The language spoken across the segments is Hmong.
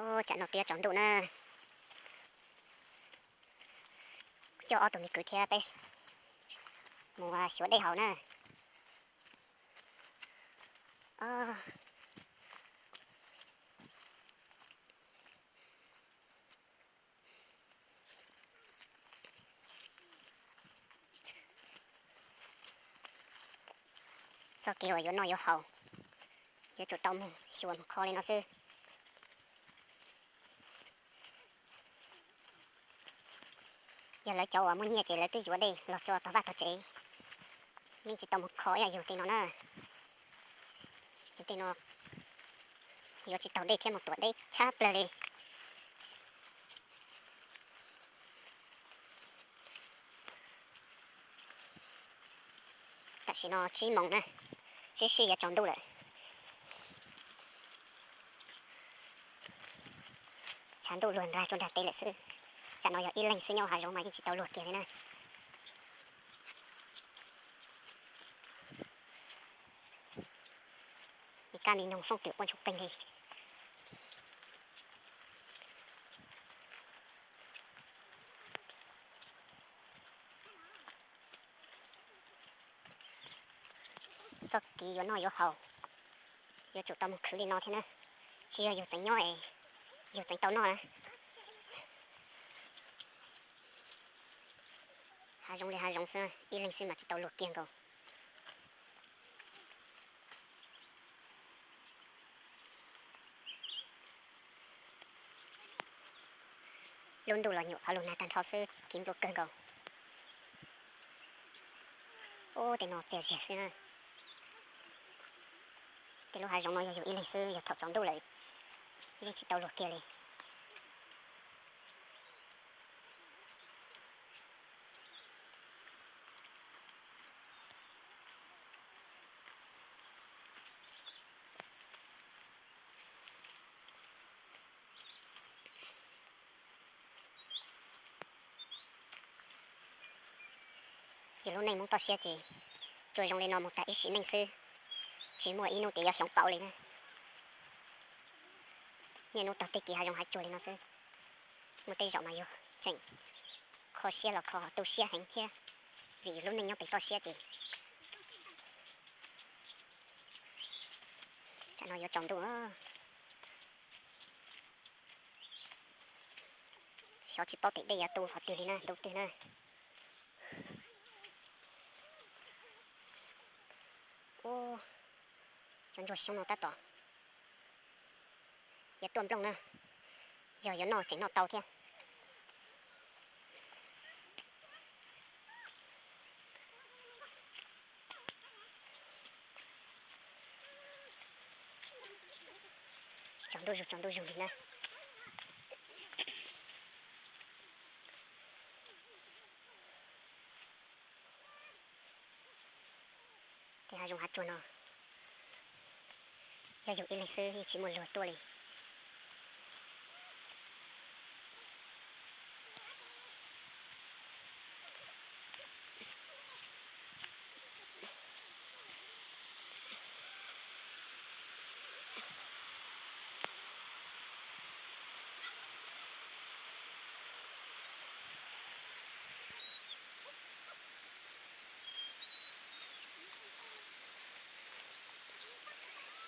Tsam no twb yuav tsaus ntuj na, coj ob tug me kwv thiab peb mus xyuas dej haus na. Txoj kev uas yuav noj yuav haus, yuav tsum tau mus xyuas mus kho li no xwb. Yog lawv cov uas muaj nyiaj ces lawv twb yuav dej los tso tog vaj tog tsev, yeej tsis tau mus kho ib yam yus tej no na. Tej no yuav tsis taus dej thiab mus tuam deb tshaj plaws li. Tam sim no tsib moos na, tsib sij yuav tsaus ntuj lawm. Tshav ntuj luag nrag rau nrag teb lawm xwb. Tsam no yog ib leeg xwb nyob hav zoov mas yeej tsis tau luag kiag li na. Me kab me noog foob twm quaj ntsuj qeeg li. Txoj kev yuav noj yuav haus yuav tsum tau mus khwv li no thiab na. Tsis yog yus txeev nyob es yus txeev tau noj na. Hav zoov li hav zoov xwb, ib leeg xwb mas tsis tau luag kiag nkaus. Lub ntuj los nyuam qhuav lug nag tag nrho xwb, kiv nplu kawg nkaus. Ub, tej no txias ziag xwb na. Tej lub hav zoov no yog yus ib leeg xwb, yog thaum tsaus ntuj lawm yeej tsis tau luag kiag li. Ces lub neej Hmoob toj siab ces tsuas zoo li no mus tag ib sim neej xwb, tsis muaj ib hnub tias yuav hloov pauv li na. Niaj hnub tog tej kev hav zoov hav tsuag li no xwb. Muaj tej zaum mas yus tseem kho siab los kho tu siab heev thiab, vim yus lub neej nyob pem toj siab ces tsam no yuav tsaus ntuj. Xyov tsis paub tes dej yuav tu qhov twg li na, ntu twg na. Ub, cov ntsuag xyoob no tab tom yuav tuaj nplooj na, yog yuav noj tseem noj tau thiab. Tsaus ntuj zug, tsaus ntuj zug li na. Tej hav zoov hav tsuag no, yog yus ib leeg xwb yeej tsis muaj luag tuaj li.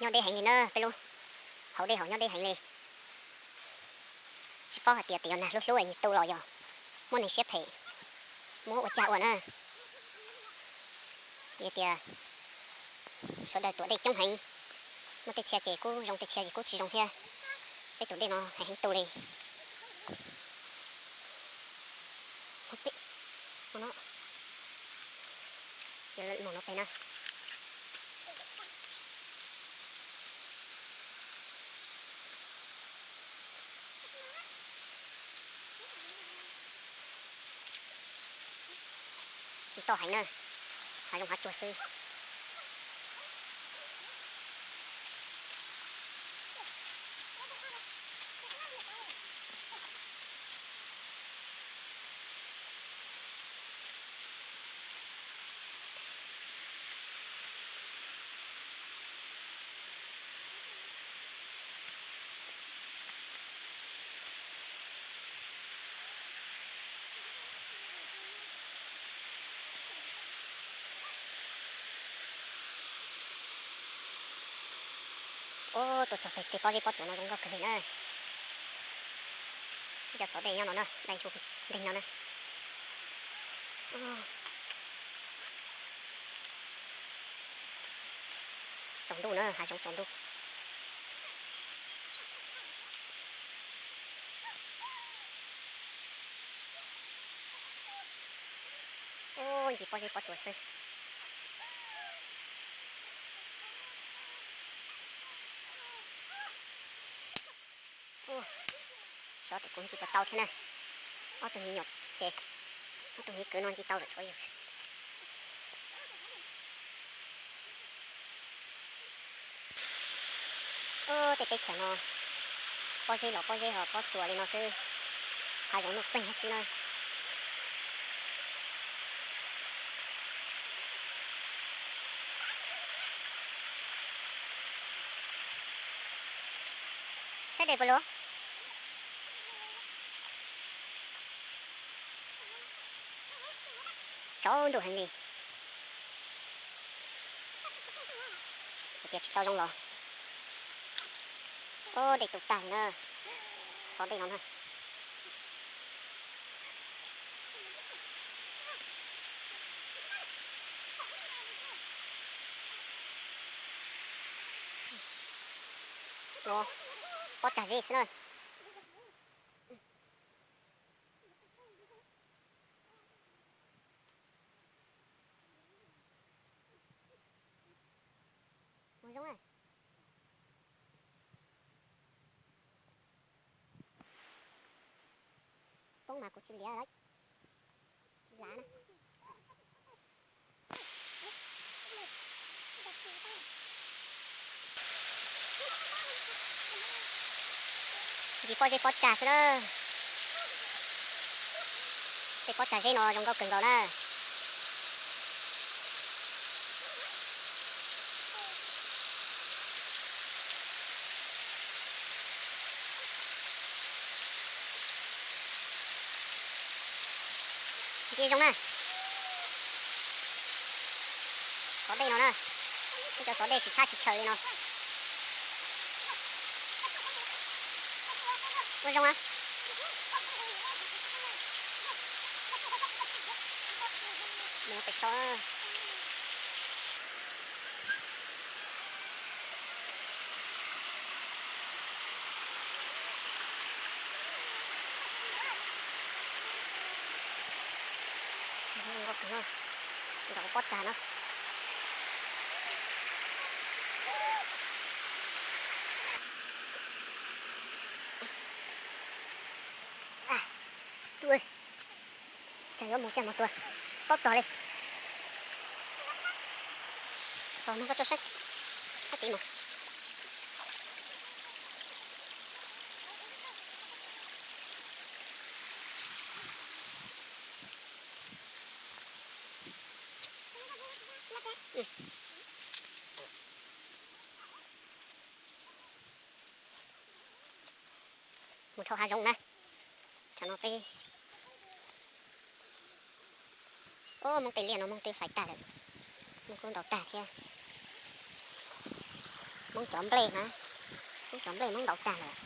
Nyob deb heev li na, peb lub hauv dej hauv nyob deb heev li. Tsis paub hais tias tes yuav nag hlub hlub es nyias tu los yog muab neeg siab phem muab ua cag ua na. Vim tias sawv daws tuam dej coob heev, muaj tej txhia ces kuj zoo tej txhia ces kuj tsis zoo thiab. Peb tus dej no heev heev tu li. Tsis toj heev na, hav zoov hav tsuag xwb. Tuaj txog pem tej pob zeb pob tsuas no zoo nkauj kawg li na. Ib co xov dej nyob no na, dai ntsuj nreeg no na. Tsaus ntuj na, hav zoov tsaus ntuj. Ub, ntsis pob zeb pob tsuas xwb. Ub, xyov tes kuv ntsis puas tau thiab na. Ob tug me nyuam ces, ob tug me kwv no ntsis tau lawm tshuav yus xwb. Ub, tej teb chaws no pob zeb los pob zeb ho pob tsuas li no xwb, hav zoov nuj txeeg xwb na. Saib dej puas luag. Tsaus ntuj heev li. Xav tias tsis tau zoo los. Ub, dej tu tag li na. Xov dej no na. Pob tsag zeb xwb na. Mus zoo na. Poob mas kuv tsis liav lawm, tsis lav na. Ntsis pob zeb pob tsag xwb na. Tej pob tsag zeb no zoo nkauj kawg nkaus na. Ntsia zoo na. Xov dej no na. Ib co xov dej sib tshab sib chaw li no. Ua zoo a. Mus pem so. Nrog pob tsag no. Tus, tsag yuav mus tsag mus tua, pob txog li. Tos mog koj tso saib. Sab tid mus. Mus dhau hav zoov na. Tsam no peb, o, Hmoob tej liaj no Hmoob twb fais tag lawm, Hmoob kuj ntaus tag thiab. Hmoob cov nplej na, Hmoob cov nplej Hmoob ntaus tag lawm.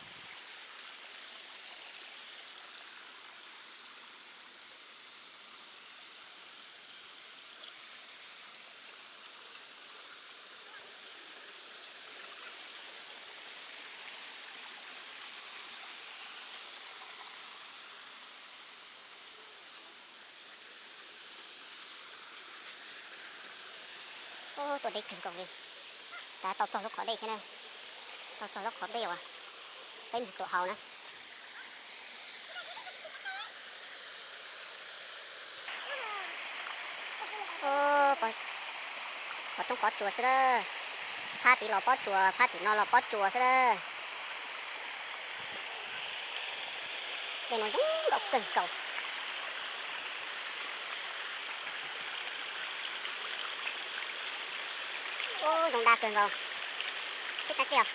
Ub, tuaj deb kawg nkaus li. Kav tau txog lub qhov dej thiab na. Tau txog lub qhov dej uas peb mus tuam haus na. Ub, qhov roob pob tsuas xwb na. Phab tid los pob tsuas, phab tim no los pob tsuas xwb na. Dej no zoo nkauj kawg nkaus. Ub, zoo dab kawg nkaus. Peb tag kiag.